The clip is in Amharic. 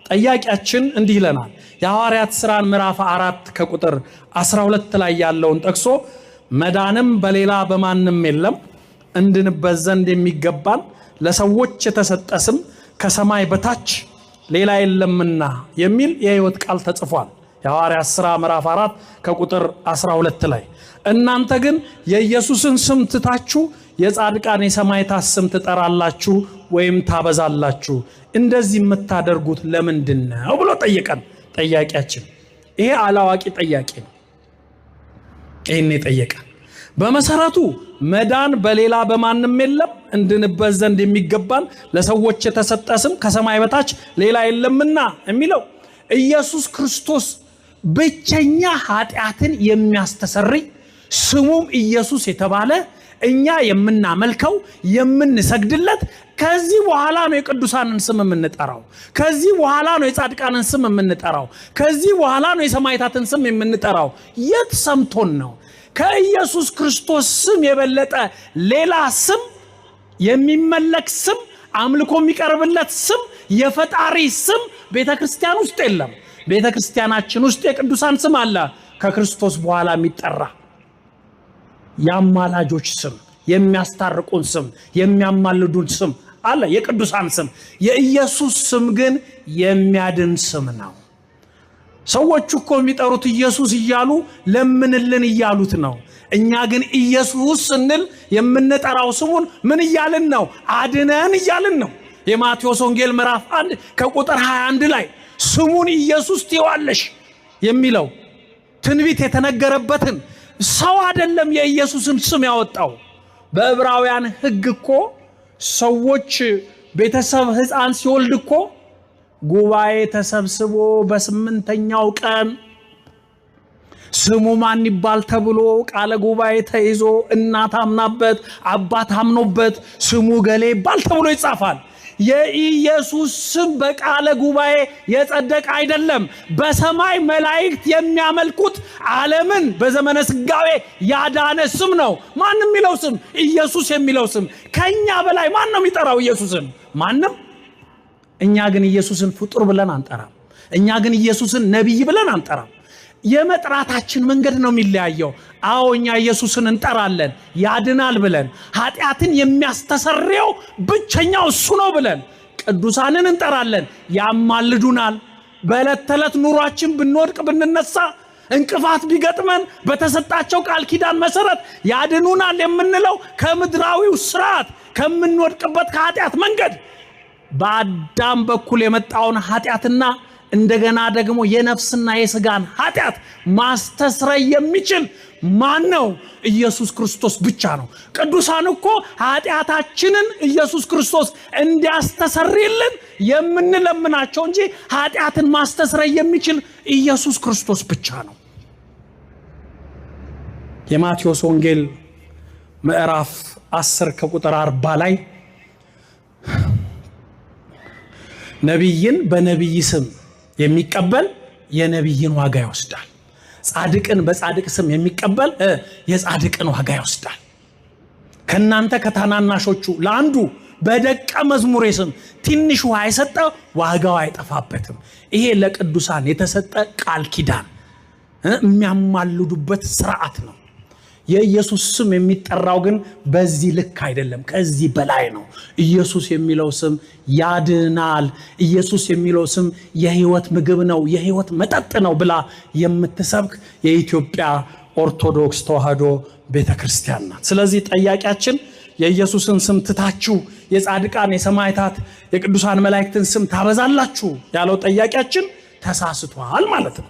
ጠያቂያችን እንዲህ ይለናል። የሐዋርያት ሥራን ምዕራፍ 4 ከቁጥር 12 ላይ ያለውን ጠቅሶ መዳንም በሌላ በማንም የለም፣ እንድንበት ዘንድ የሚገባን ለሰዎች የተሰጠ ስም ከሰማይ በታች ሌላ የለምና የሚል የሕይወት ቃል ተጽፏል። የሐዋርያት ሥራ ምዕራፍ 4 ከቁጥር 12 ላይ እናንተ ግን የኢየሱስን ስም ትታችሁ የጻድቃን የሰማዕታት ስም ትጠራላችሁ ወይም ታበዛላችሁ፣ እንደዚህ የምታደርጉት ለምንድን ነው ብሎ ጠየቀን። ጠያቂያችን ይሄ አላዋቂ ጠያቂ ነው። ይህን የጠየቀን በመሰረቱ መዳን በሌላ በማንም የለም፣ እንድንበት ዘንድ የሚገባን ለሰዎች የተሰጠ ስም ከሰማይ በታች ሌላ የለምና የሚለው ኢየሱስ ክርስቶስ ብቸኛ ኃጢአትን የሚያስተሰርይ ስሙም ኢየሱስ የተባለ እኛ የምናመልከው የምንሰግድለት፣ ከዚህ በኋላ ነው የቅዱሳንን ስም የምንጠራው። ከዚህ በኋላ ነው የጻድቃንን ስም የምንጠራው። ከዚህ በኋላ ነው የሰማዕታትን ስም የምንጠራው። የት ሰምቶን ነው? ከኢየሱስ ክርስቶስ ስም የበለጠ ሌላ ስም፣ የሚመለክ ስም፣ አምልኮ የሚቀርብለት ስም፣ የፈጣሪ ስም ቤተ ክርስቲያን ውስጥ የለም። ቤተ ክርስቲያናችን ውስጥ የቅዱሳን ስም አለ፣ ከክርስቶስ በኋላ የሚጠራ የአማላጆች ስም፣ የሚያስታርቁን ስም፣ የሚያማልዱን ስም አለ፣ የቅዱሳን ስም። የኢየሱስ ስም ግን የሚያድን ስም ነው። ሰዎቹ እኮ የሚጠሩት ኢየሱስ እያሉ ለምንልን እያሉት ነው። እኛ ግን ኢየሱስ ስንል የምንጠራው ስሙን ምን እያልን ነው? አድነን እያልን ነው። የማቴዎስ ወንጌል ምዕራፍ 1 ከቁጥር 21 ላይ ስሙን ኢየሱስ ትይዋለሽ የሚለው ትንቢት የተነገረበትን ሰው አይደለም የኢየሱስን ስም ያወጣው። በዕብራውያን ሕግ እኮ ሰዎች ቤተሰብ ሕፃን ሲወልድ እኮ ጉባኤ ተሰብስቦ በስምንተኛው ቀን ስሙ ማን ይባል ተብሎ ቃለ ጉባኤ ተይዞ እናት አምናበት አባት አምኖበት ስሙ ገሌ ይባል ተብሎ ይጻፋል። የኢየሱስ ስም በቃለ ጉባኤ የጸደቀ አይደለም። በሰማይ መላእክት የሚያመልኩት ዓለምን በዘመነ ስጋዌ ያዳነ ስም ነው። ማን የሚለው ስም? ኢየሱስ የሚለው ስም። ከኛ በላይ ማን ነው የሚጠራው ኢየሱስን? ማንም። እኛ ግን ኢየሱስን ፍጡር ብለን አንጠራም። እኛ ግን ኢየሱስን ነቢይ ብለን አንጠራም። የመጥራታችን መንገድ ነው የሚለያየው። አዎ እኛ ኢየሱስን እንጠራለን ያድናል ብለን፣ ኃጢአትን የሚያስተሰርየው ብቸኛው እሱ ነው ብለን ቅዱሳንን እንጠራለን፣ ያማልዱናል። በዕለት ተዕለት ኑሯችን ብንወድቅ ብንነሳ፣ እንቅፋት ቢገጥመን በተሰጣቸው ቃል ኪዳን መሰረት ያድኑናል የምንለው ከምድራዊው ስርዓት ከምንወድቅበት ከኃጢአት መንገድ በአዳም በኩል የመጣውን ኃጢአትና እንደገና ደግሞ የነፍስና የስጋን ኃጢአት ማስተስረይ የሚችል ማን ነው? ኢየሱስ ክርስቶስ ብቻ ነው። ቅዱሳን እኮ ኃጢአታችንን ኢየሱስ ክርስቶስ እንዲያስተሰርይልን የምንለምናቸው እንጂ ኃጢአትን ማስተስረይ የሚችል ኢየሱስ ክርስቶስ ብቻ ነው። የማቴዎስ ወንጌል ምዕራፍ 10 ከቁጥር 40 ላይ ነቢይን በነቢይ ስም የሚቀበል የነቢይን ዋጋ ይወስዳል። ጻድቅን በጻድቅ ስም የሚቀበል የጻድቅን ዋጋ ይወስዳል። ከእናንተ ከታናናሾቹ ለአንዱ በደቀ መዝሙሬ ስም ትንሽ ውሃ የሰጠ ዋጋው አይጠፋበትም። ይሄ ለቅዱሳን የተሰጠ ቃል ኪዳን የሚያማልዱበት ስርዓት ነው። የኢየሱስ ስም የሚጠራው ግን በዚህ ልክ አይደለም፣ ከዚህ በላይ ነው። ኢየሱስ የሚለው ስም ያድናል። ኢየሱስ የሚለው ስም የሕይወት ምግብ ነው፣ የሕይወት መጠጥ ነው ብላ የምትሰብክ የኢትዮጵያ ኦርቶዶክስ ተዋሕዶ ቤተ ክርስቲያን ናት። ስለዚህ ጠያቂያችን የኢየሱስን ስም ትታችሁ የጻድቃን የሰማዕታት የቅዱሳን መላእክትን ስም ታበዛላችሁ ያለው ጠያቂያችን ተሳስቷል ማለት ነው።